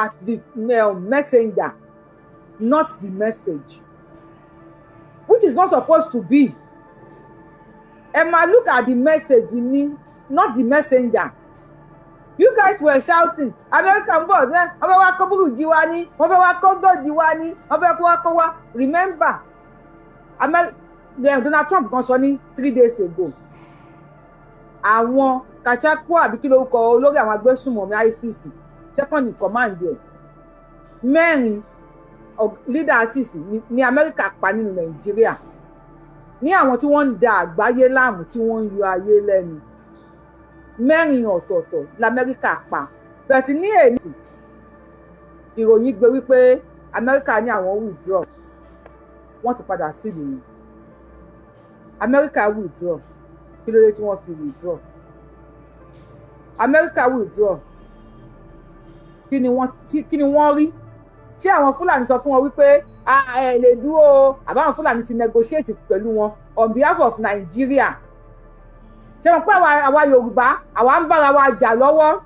at the messenger, not the message, which is not supposed to be. Ẹ máa look at the message ni, not the messenger. You guys were shouting, "America ń bọ̀ ẹ́, wọ́n fẹ́ wá kó burújí wá ní, wọ́n fẹ́ wá kó gold wá ní, wọ́n fẹ́ kó wá kó wá." Remember, Donald Trump kan sọ ní 3 days ago, àwọn Kachakwa, àbí kí lórúkọ olórí àwọn agbésùnmọ̀mí ISIS, second in command ẹ̀, mẹ́rin leader ISIS ní Amẹ́ríkà pa nínú Nàìjíríà, ní àwọn tí wọ́n ń da àgbáyé láàmú, tí wọ́n ń yọ ayé lẹ́nu, mẹ́rin ọ̀tọ̀ọ̀tọ̀ Lamẹ́ríkà pa. Bẹ̀tì ní èyí, ìròyìn gbé wípé Amẹ́ríkà ní àwọn withdraw, wọ́n ti padà sílùú yìí. Amẹ́ríkà withdraw. Kí ló dé tí wọ́n fi withdraw? Amẹ́ríkà withdraw, kí ni wọ́n rí? Ṣé àwọn Fúlàní sọ fún wọn wípé ẹ lè dúró, àbáwọn Fúlàní ti negotiate pẹ̀lú wọn on behalf of Nigeria? Ṣé wọn pé àwa Yorùbá, àwa ń bára wa jà lọ́wọ́?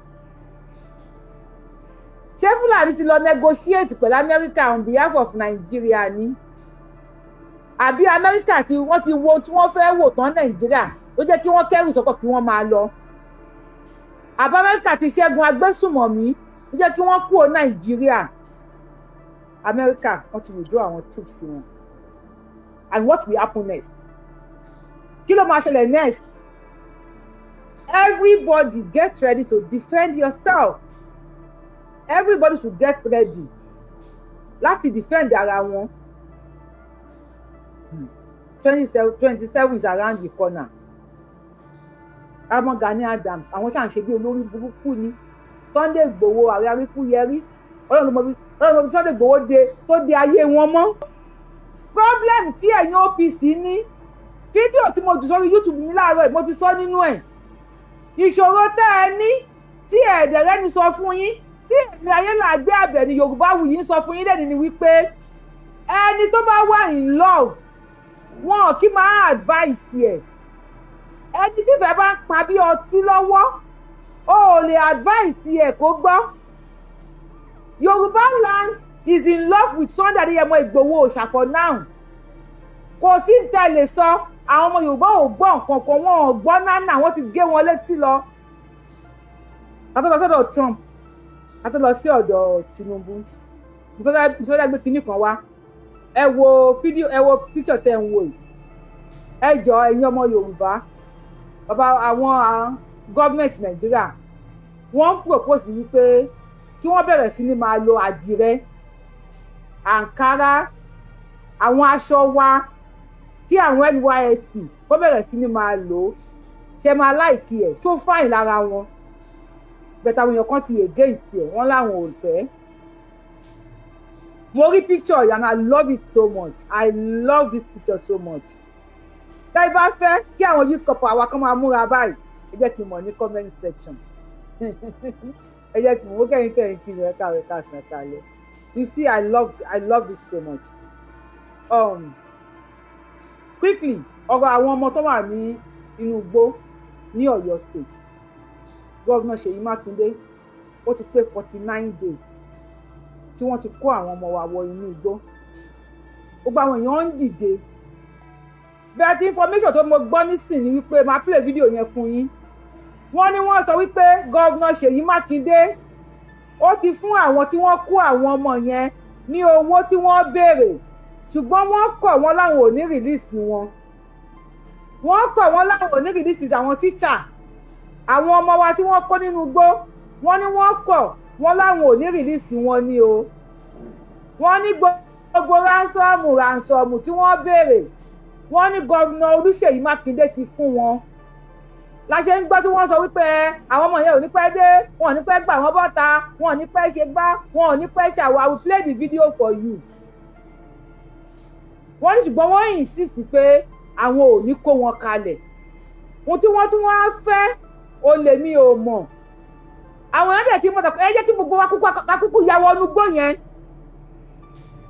Ṣé Fúlàní ti lọ negotiate pẹ̀lú Amẹ́ríkà on behalf of Nigeria ni, àbí Amẹ́ríkà tí wọ́n ti wo tí wọ́n fẹ́ wò tán Nàìjíríà ló jẹ́ kí wọ́n kẹ́rù sọ́kọ̀ kí wọ́n máa lọ, àbí Amẹ́ríkà ti ṣẹ́gun agbésùmọ̀mí ló jẹ́ kí wọ́n kúrò Nàìjíríà? Amẹ́ríkà, wọ́n ti withdraw àwọn troops wọn, and what will happen next? Kí ló máa ṣẹlẹ̀ next? Everybody get ready to defend yourself. Everybody should get ready láti defend ara wọn. 27, 27 is around the corner. Àmọ́ Gani Adams, àwọn ṣáà ń ṣe bí olórí burúkú ni. Sunday Igboho, ààrẹ aríkúyẹrí, Ọlọ́run ló mọ bí, Ọlọ́run mọ bí Sunday Igboho dé tó de ayé wọn mọ́. Problem tí ẹ̀yin OPC ní, fídíò tí mo jù sórí YouTube mi láàárọ̀, mo ti sọ nínú ẹ̀, ìṣòro tẹ́ ẹ ní tí ẹ̀ẹ́dẹ̀rẹ́ ni sọ fún yín, tí èmi Ayélàgbé Àbẹ̀ní Yorùbá Wuyì ń sọ fún yín lẹ́nu ni wípé ẹni tó bá wà in love, wọn kì í máa advice ẹ̀. Ẹni tí ìfẹ́ bá ń pa bí ọtí lọ́wọ́, o ò lè advice ẹ̀ kó gbọ́. Yorùbá land is in love with Sunday Adéyẹmọ Ìgbòho Òòṣà for now. Kò sí ní tẹ́ lè sọ, àwọn ọmọ Yorùbá ò gbọ́ nǹkan kan, wọn ò gbọ́ nánà, wọ́n ti gé wọn létí lọ. Ká tó lọ sọ́dọ̀ Trump, ká tó lọ sí ọ̀dọ̀ Tinubu, mo fẹ́ gbé kinní kan wá. Ẹ wo fídíò, ẹ wo píkṣọ̀ tẹ́ ń wò yìí. Ẹ jọ, ẹ̀yin ọmọ Yorùbá, bàbá, àwọn gọ́ọ̀mẹ̀ntì Nàìjíríà, wọ́n ń propose wípé kí wọ́n bẹ̀rẹ̀ sí ní máa lo àdìrẹ, àǹkárá, àwọn aṣọ wa, kí àwọn NYSC kó bẹ̀rẹ̀ sí ní máa lò ó. Ṣe máa like ẹ̀? Tó fine lára wọn, but àwọn èèyàn kan ti against ẹ̀, wọ́n láwọn ò fẹ́. Mo rí picture and I love it so much. I love this picture so much. Tẹ́ ẹ bá fẹ́ kí àwọn youth corper àwa kan máa múra báyìí, ẹ jẹ́ kí n mọ̀ ní comment section. Ẹ jẹ́ kí n mọ̀. Ó kẹ́yìn kẹ́yìn kí ni ẹ káàárọ̀, káàsán, káalẹ́. You see, I love this so much. Quickly, ọ̀rọ̀ àwọn ọmọ tó wà ní inú igbó ní Ọ̀yọ́ State, Governor Ṣèyí Mákindé, ó ti pé 49 days tí wọ́n ti kó àwọn ọmọ wa wọ inú igbó. Gbogbo àwọn èèyàn ń dìde bẹ́ẹ̀. Tí information tó mo gbọ́ nísìn ni wípé, máa play video yẹn fún yín, wọ́n ní wọ́n sọ wípé Governor Ṣèyí Mákindé, ó ti fún àwọn tí wọ́n kó àwọn ọmọ yẹn ní owó tí wọ́n béèrè, ṣùgbọ́n wọ́n kọ̀, wọ́n láwọn ò ní release wọn. Wọ́n kọ̀, wọ́n láwọn ò ní release àwọn tíṣà, àwọn ọmọ wa tí wọ́n kó nínú igbó. Wọ́n ní wọ́n kọ̀, wọ́n láwọn ò ní release wọn ní o. Wọ́n ní gbogbo ransom tí wọ́n béèrè, wọ́n ní Governor Olúṣèyí Mákindé ti fún wọn. La ṣe ń gbọ́ tí wọ́n sọ wípé àwọn ọmọ yẹn ò ní pẹ́ dé, wọn ò ní pẹ́ gbà wọ́n bọ́ta, wọn ò ní pẹ́ ṣe gbá, wọn ò ní pẹ́ ṣàwọ̀. I will play the video for you. Wọ́n ní ṣùgbọ́n wọ́n insist pé àwọn ò ní kó wọn kalẹ̀. Ohun tí wọ́n tún wá fẹ́, o lè mi ò mọ̀. Àwọn èèyàn dẹ̀ ti mọ̀ ẹ jẹ́ kí gbogbo wa kúkú ya wọnú gbó yẹn.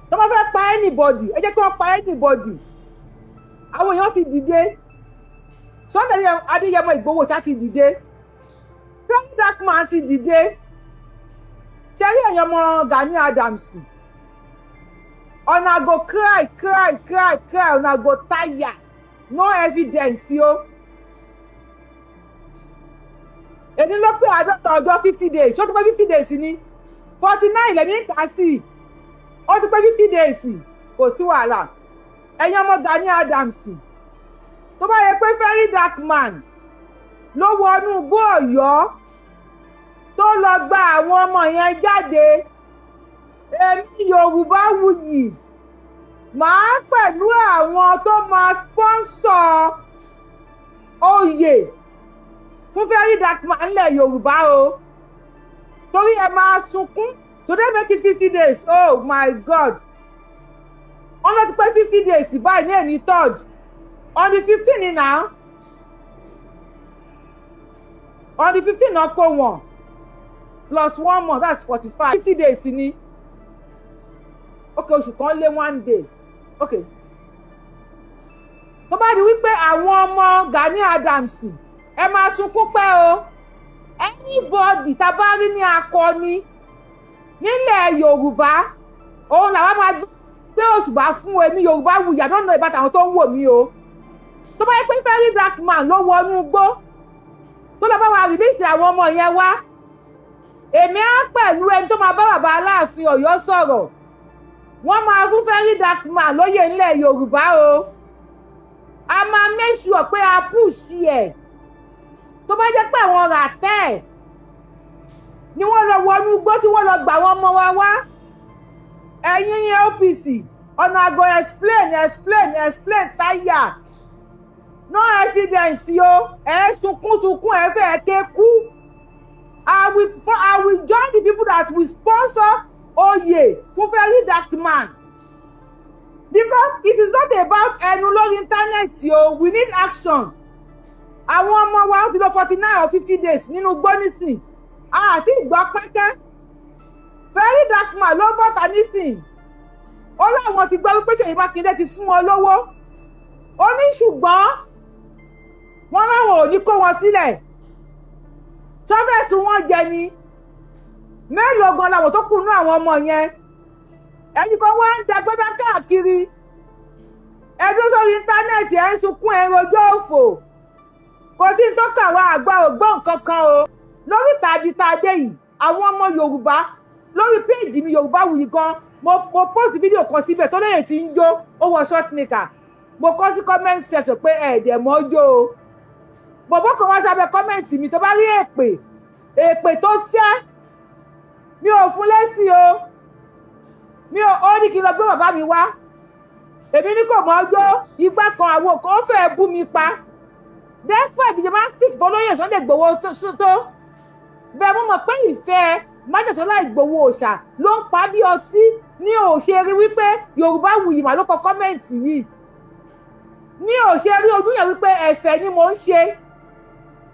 Tó bá fẹ́ pa anybody, ẹ jẹ́ kí wọ́n pa anybody. Àwọn èèyàn ti dìde. Sunday Adéyẹmọ Ìgbòho ṣá ti dìde. Very Dark Man ti dìde. Ṣe rí ẹ̀yin ọmọ Gani Adams, una go cry, cry, cry, cry, una go tire. No evidence o. Èmi ló pé 50 ọjọ́, 50 days. Ṣó ti pé 50 days ni? 49 lèmi ń kà sí. Ó ti pé 50 days. Kò sí wàhálà. Ẹ̀yin ọmọ Gani Adams, tó bá yẹ pé Very Dark Man ló wọnú igbó Ọ̀yọ́ tó lọ gba àwọn ọmọ yẹn jáde, èmi Yorùbá Wuyì màá pẹ̀lú àwọn tó máa sponsor oyè fún Very Dark Man ńlẹ̀ Yorùbá o, torí ẹ máa sunkún. Today make it 50 days. Oh my God, wọ́n lọ ti pé 50 days báyìí ní ẹ̀ní third, on the 15 ni now. On the 15 náà kó wọn, plus one month, that's 45. 50 days ni. Okay, oṣù kan lé one day. Okay, tó bá di wípé àwọn ọmọ Gani Adams, ẹ máa sunkún pẹ́ o. Anybody tá a bá rí ní akọni nílẹ̀ Yorùbá, òun làwọn máa gbé òṣùbà fún. Èmi Yorùbá Wuyì, I don't know about àwọn tó ń wò mí o. Tó bá yẹ pé Very Dark Man ló wọnú igbó tó lọ bá wa release àwọn ọmọ yẹn wá, èmi á pẹ̀lú ẹni tó máa bá bàbá Aláàfin Ọ̀yọ́ sọ̀rọ̀. Wọ́n máa fún Very Dark Man lóyè ńlẹ̀ Yorùbá o. A máa make sure pé a push ẹ̀. Tó bá jẹ́ pé àwọn ràtẹ́ ni wọ́n lọ wọnú igbó tí wọ́n lọ gbà wọ́n ọmọ wa wá, ẹ̀yin yẹn OPC, una go explain, explain, explain tire. No evidence o. Ẹ sunkún sunkún, ẹ fẹ́ ké kú. I will join the people that will sponsor oyè fún Very Dark Man, because it is not about ẹnu lórí internet o. We need action. Àwọn ọmọ wa ó ti lọ 49 or 50 days nínú igbó nísìn, àti ìgbọ́ pẹ́kẹ́. Very Dark Man ló bọ́ta nísìn, ó láwọn ti gbọ́ wípé Ṣèyí Mákindé ti fún wọn lówó. Ó ní ṣùgbọ́n wọ́n láwọn ò ní kó wọn sílẹ̀. Sọ́fẹ̀sì wọn jẹ ni mélòó gan làwọn tó kù nú àwọn ọmọ yẹn? Ẹnì kan wá ń dagbẹ́dá káàkiri, ẹ dúró sórí internet, ẹ̀ ń sunkún, ẹ̀ ń rojọ́ òfò. Kò sí ní tó kà wá, àgbà ògbọ́n kankan o. Lórí tàbí tá a dé yìí, àwọn ọmọ Yorùbá, lórí page mi Yorùbá Wuyì gan, mo post fídíò kan síbẹ̀ tó lóye tí ń jó, ó wọ short knicker. Mo kọ sí comment section pé ẹ̀ẹ́dẹ̀ mọ́ jó o. Bọ̀bọ́ kan wá sábẹ́ comment mi, tó bá rí èpè, èpè tó ṣẹ́, mi ò fún lésì o. Mi ò, ó ní kí n lọ gbé bàbá mi wá. Èmi ní kò mọ́ jó igbá kan, àwọn kan ó fẹ́ẹ́ bú mi pa, despite ìjọba ń speak fọlọ́yè Sunday Igboho tó bẹ́ẹ̀. Mo mọ̀ pé ìfẹ́ májèsọ́lá Ìgbòho òòṣà ló ń pa bí ọtí ní ò ṣe rí wípé Yorùbá Wuyì mà ló kọ comment yìí, ní ò ṣe rí ojú yẹn wípé ẹ̀fẹ̀ ni mò ń ṣe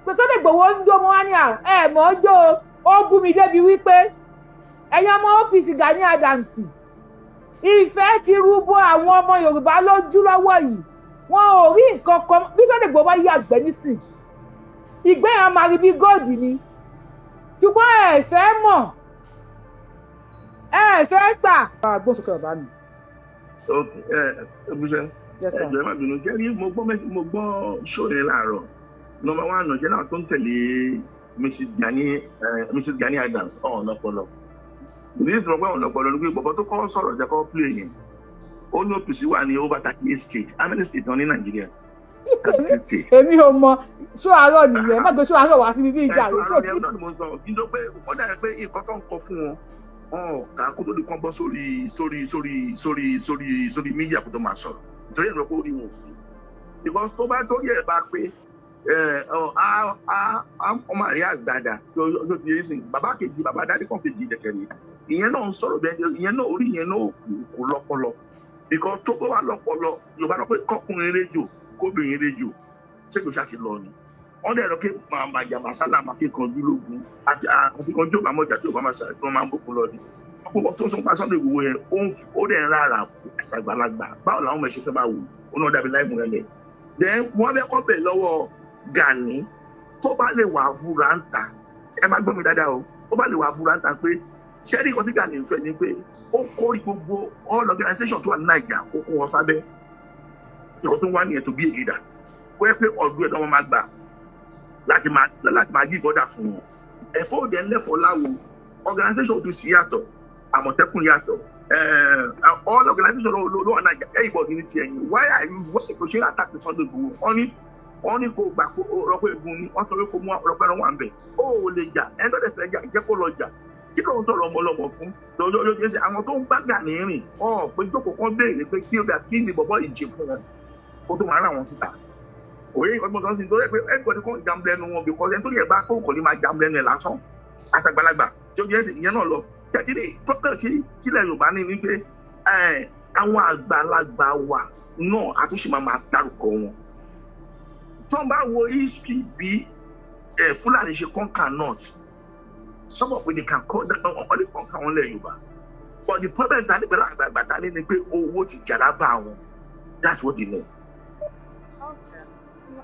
pé Sunday Igboho ń jó. Mo wá ní à ẹ̀ mọ̀ ọ́ jó o. Ó bú mi débi wípé ẹ̀yin ọmọ OPC Gani Adams, ìfẹ́ ti rúbọ àwọn ọmọ Yorùbá lójú lọ́wọ́ yìí. Wọn ò rí nǹkan kan. Bí Sunday Igboho bá yí àgbẹ̀ nísìn, ìgbẹ́ yẹn máa rí bí gold ni. Ṣùgbọ́n ẹ fẹ́ mọ̀, ẹ fẹ́ gbà. Gbósókè bàbá mi. Ok, ẹ ẹ bùsẹ. Yes, sir. Ẹ jọ̀ọ́, ẹ má bínú jẹ́rí. Mo gbọ́ show yẹn láàárọ̀. Number one, jẹ́ náà tó ń tẹ̀lé Mrs Gani Adams ọ̀hún lọ́pọlọ. Ìdí ìsọ̀rọ̀ pé ọ̀hún lọ́pọlọ ni pé bọ̀bọ̀ tó kọ́ sọ̀rọ̀ jẹ́ kọ́ play yẹn, ó ní OPC wà ní over 38 states. How many states ní Nàìjíríà? 32 states. Èmi ò mọ. Ṣó àárọ̀ nìyẹn? Má gbé ṣó àárọ̀ wá síbi bí ìjà rẹ̀. Ṣó àárọ̀ náà ni mo sọ kí n tó pé ó dàbí pé nǹkan tó ń kọ fún wọn, wọn ò kà á kó tó di kán bọ́ sórí media kó tó máa sọ̀rọ̀, nítorí ẹ̀rọ pé ó rí wọn ò pé, because tó bá torí ẹ̀ bá pé ọmọ àríyá àgbàdà tó ti yé sìn. Bàbá kejì, bàbá dádì kan kejì dẹ̀kẹ̀rẹ̀, ìyẹn náà ń sọ̀rọ̀ bẹ́ẹ̀. Ìyẹn náà, orí ìyẹn náà kò lọ́pọlọ, because tó bá wà lọ́pọlọ, Yorùbá lọ pé kọkùnrin rédíò kóbìnrin rédíò, ṣé kò ṣáà ti lọ ni? Wọ́n dẹ̀ lọ pé màmá màsálà máa kíkanjú lógun àti àkíkanjú ò bá mọ̀jà tí ò bá máa ṣàì tí wọ́n máa ń bókun lọ ni. Ọ̀pọ̀ tó ń sọ pa Sunday Igboho yẹn, ó dẹ̀ ń rárá àṣàgbàlagbà. Báwo làwọn ọmọ ẹ̀ṣẹ̀ fẹ́ máa wò ó náà dàbí láì mú ẹ lẹ̀? Then wọ́n fẹ́ kọ́ bẹ̀ lọ́wọ́ Gani, tó bá lè wà búra ń ta, ẹ má gbọ́ mi dáadáa o, tó bá lè wà búra ń ta pé Ṣẹ́rí kan tí Gani ń fẹ́ ni pé ó kórè gbogbo all organisation tó wà ní Naija, ó kó wọn sábẹ́. Ìkọ́ tó ń wá nìyẹn, tó bí a leader kó yẹ pé ọdún ẹ̀ lọ́wọ́ máa gbà láti máa give order fún wọn. Ẹ̀fọ́ òde ńlẹ́fọ̀ọ́ láwo, organisation OPC yàtọ̀, Àmọ̀tẹ́kùn yàtọ̀, all organisation ló wà Naija. Everybody ní tiẹ̀ yìí. Why are you, why kò ṣe attack Sunday Igboho? Wọ́n ní kò gbà kó rọpò egun ni wọ́n sọ pé kó mú rọpò ẹran wà ń bẹ̀. Ó ò lè jà. Ẹni tó dẹ̀ fẹ́ jà, jẹ́ kó lọ jà. Kí ló ń tọrọ ọmọ ọlọmọ fún lọ́jọ́ ṣe? Àwọn tó ń bá Gani rìn ọ̀ pé jókòó kan béèrè pé kí ó dà, kí ni bọ̀bọ̀ ìjì fún wọn kó tó máa rà wọn síta. Òye ìkọ́ni mọ́tò sí nítorí pé everybody kàn jam lẹ́nu wọn, because ẹni tó yẹ bá kó kò ní máa jam lẹ́nu ẹ̀ lásán àtàgbàlagbà tí ó jẹ́ ìyẹn náà lọ. Tẹ́tí problem tí tílẹ̀ Yorùbá ní ni pé àwọn àgbàlagbà wa náà àtúnṣe máa dárúkọ wọn. Tí wọ́n bá wo history bí Fúlàní ṣe conquer north, some of they can call wọ́n lè conquer wọn lẹ̀ Yorùbá. But the problem ta ní pẹ̀lú àgbàlagbà ta ní ni pé owó ti jàrá bá wọn. That's what they know.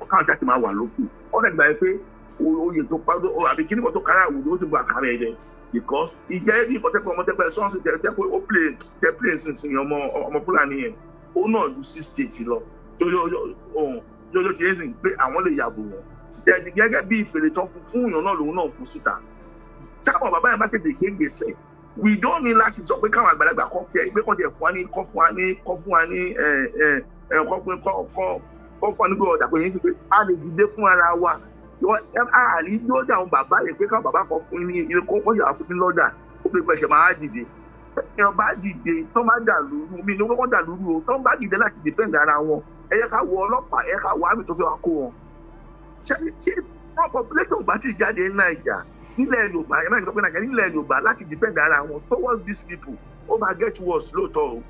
Káwọn jáde máa wà lókù, wọ́n dẹ̀ gbà pé oyè tó pa àbí kíní kan tó kára àwùjọ, ó sì bu àkàrà ẹ̀ dẹ̀, because ìjẹ́ ní ìkọ́tẹ́pẹ́ ọmọ tẹ́pẹ́ sọ́ọ̀sì tẹ́pẹ́ ó play tẹ́ play sínsìn ọmọ ọmọ Fúlàní yẹn, ó náà ju six state lọ yóò ti yẹn sìn pé àwọn lè yàgò wọn gẹ́gẹ́ bí ìfèrè tán fún fún èèyàn náà lòun náà kú síta. Táwọn bàbá yẹn bá tètè gbé gbèsè, we don't need láti sọ pé káwọn àgbàlagbà kọ́ kẹ́ pé kọ́ tiẹ̀ fún wa ní kọ́ fún wa ní kọ́ fún wa ní ẹ ẹ ẹ kọ́ pé kọ́ kọ́ kọ́ fún wa ní pé ọ̀dà pé yín ti pé a lè dìde fún ara wa. A ní lọ́dà àwọn bàbá yẹn pé káwọn bàbá kan fún ní ilé kó wọ́n yà fún ní lọ́dà ó pé pẹ̀sẹ̀ máa dìde. Èèyàn bá dìde tó máa dà lóru mi ní wọ́n dà lóru o, tó bá dìde láti defend ara wọn, ẹ yẹ ká wọ ọlọ́pàá, ẹ yẹ ká wọ àmì tó fẹ́ wá kó wọn. Ṣé tí wọ́n population bá ti jáde ní Naija, nílẹ̀ Yorùbá, ẹ má sọ pé Naija, nílẹ̀ Yorùbá, láti defend ara wọn towards these people, ó máa get worse lóòótọ́ o,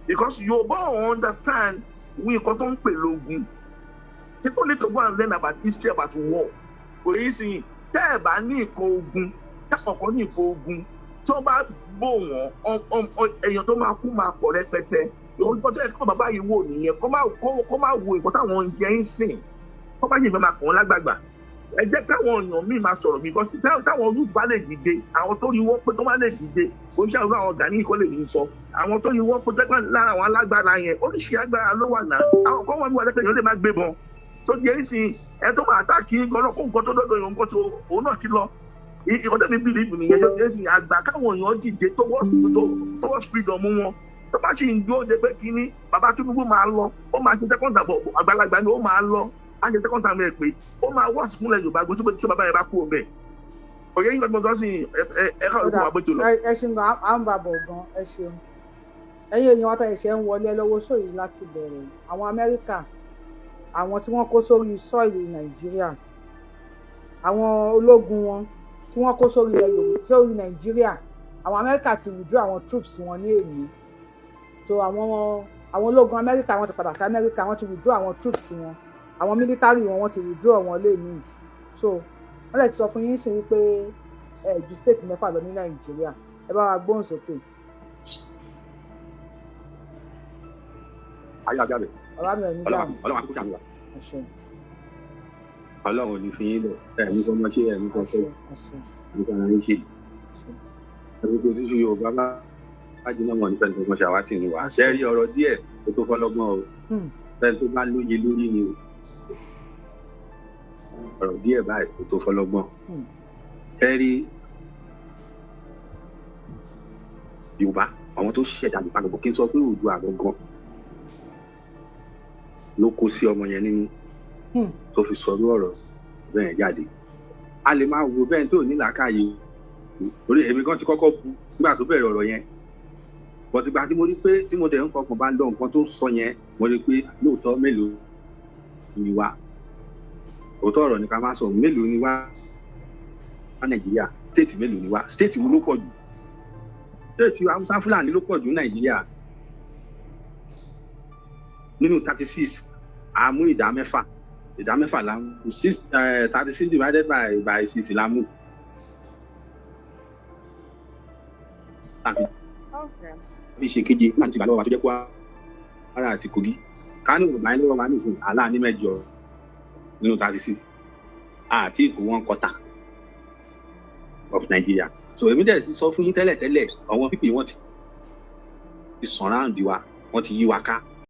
because Yorùbá ò understand wí nǹkan tó ń pè lógun. People need to go and learn about history, about war. Kò yí sí yìí. Tẹ́ ẹ̀ bá ní nǹkan ogun, táwọn kan ní nǹkan ogun, tí wọ́n bá bò wọ́n, èèyàn tó máa kú máa pọ̀ rẹpẹtẹ. Ìwọ́n tó ẹ̀ kọ́ bàbá yìí wò nìyẹn, kó má wo nǹkan táwọn ń jẹ ń sìn, kó má yìnbọn máa kàn wọ́n lágbàgbà. Ẹ jẹ́ káwọn èèyàn míì máa sọ̀rọ̀, because táwọn olùgbà lè dìde, àwọn tó rí wọ́n pé tó má lè dìde, kò ń ṣe àwọn Gani kò lè ní sọ àwọn tó rí wọ́n pé tẹ́gbọ́n lára àwọn alágbára yẹn. Oríṣi agbára ló wà náà. Àwọn kan wọ́n wà lẹ́pẹ̀ yẹn lè má gbébọn tó di ẹ̀yìn sìn ẹ tó máa àtàkì gan náà, kó nǹkan tó dọ́dọ̀ yẹn, nǹkan tó òun náà ti lọ. Ìkọ́ tẹ̀mí believe nìyẹn. Tó di ẹ̀sìn àgbà, káwọn èèyàn dìde towards freedom wọn. Tó bá sì ń dúró de pé kínní bàbá Tinubu máa lọ, ó máa ṣe second term, àgbàlagbà ni, ó máa lọ, á ṣe second term ẹ̀ pé ó máa wá sílẹ̀ Yorùbá gbé tí bàbá yẹn bá kú ọbẹ̀ òye yín gbọ́dọ̀ sí ẹ ẹ káwọn olùkọ́ wa bó tó lọ. Ẹ ṣeun gan, à ń bá bọ̀ gan. Ẹ ṣeun. Ẹ̀yin èèyàn wa tá ẹ̀ṣẹ̀ ń wọlé lọ́wọ́ sóyè láti bẹ̀rẹ̀, àwọn Amẹ́ríkà, àwọn tí wọ́n kó sórí soil Nàìjíríà, àwọn ológun wọn tí wọ́n kó sórí ilẹ̀ Yorùbá, sórí Nàìjíríà, àwọn Amẹ́ríkà ti withdraw àwọn troops wọn ní èní. So àwọn ológun Amẹ́ríkà, wọ́n ti padà sí Amẹ́ríkà, wọ́n ti withdraw àwọn troops wọn, àwọn military wọn, wọ́n ti withdraw wọn lénìí. So wọ́n lè ti sọ fún yín sí wípé ẹ ju state 6 lọ ní Nàìjíríà. Ẹ bá wa gbóhùn sókè. Ayé ajá rẹ̀. Bàbá mi ò ní dáhùn. Ọlọ́run àkókò ṣàmùwà. Ẹ ṣeun. Ọlọ́run ò ní fi yín lẹ̀, ẹ̀ ní fọmọ ṣe, ẹ̀ ní fọmọ ṣe, ní fọmọ yín ṣe. Ẹ̀rọ sísú Yorùbá bá jiná wọn nífẹ̀ẹ́ ní fọmọ ṣàwátì ni wà. Ṣé rí ọ̀rọ̀ díẹ̀ tó tó fọlọ́gbọ́n o? Fẹ́ni tó bá lóye lórí ni o. Ọ̀rọ̀ díẹ̀ báyìí tó tó fọlọ́gbọ́n. Ṣé rí Yorùbá, àwọn tó ṣẹ̀dá nípa gbogbo, kí n sọ pé Oòduà gangan ló kó sí ọmọ yẹn nínú tó fi sọrú ọ̀rọ̀ bẹ́ẹ̀ jáde. A lè máa wo bẹ́ẹ̀ tó ní làákàyè, torí èmi kan ti kọ́kọ́ bu nígbà tó bẹ̀rẹ̀ ọ̀rọ̀ yẹn, but ìgbà tí mo rí pé tí mo dẹ̀ ń fọkàn bá lọ nǹkan tó sọ yẹn, mo rí pé lóòótọ́, mélòó ni wá? Òótọ́ ọ̀rọ̀ ni ká máa sọ. Mélòó ni wá Nàìjíríà? State mélòó ni wá? State wo ló pọ̀ jù? State Haúsá Fúlàní ló pọ̀ jù ní Nàìjíríà. Nínú 36, a mú ìdá 6, ìdá 6 la mú. Six, 36 divided by six la mú. Fi ṣe keje láti gbà lọ́wọ́ wa tó jẹ́ Kwara àti Kogi. Kánò ìgbà yẹn lọ́wọ́ wa nísìnyí àlá ní 8 nínú 36 àti ìkó wọn kọta. of Nigeria. So èmi dẹ̀ ti sọ fún yín tẹ́lẹ̀tẹ́lẹ̀, àwọn people wọ́n ti surround wa, wọ́n ti yí wa ká.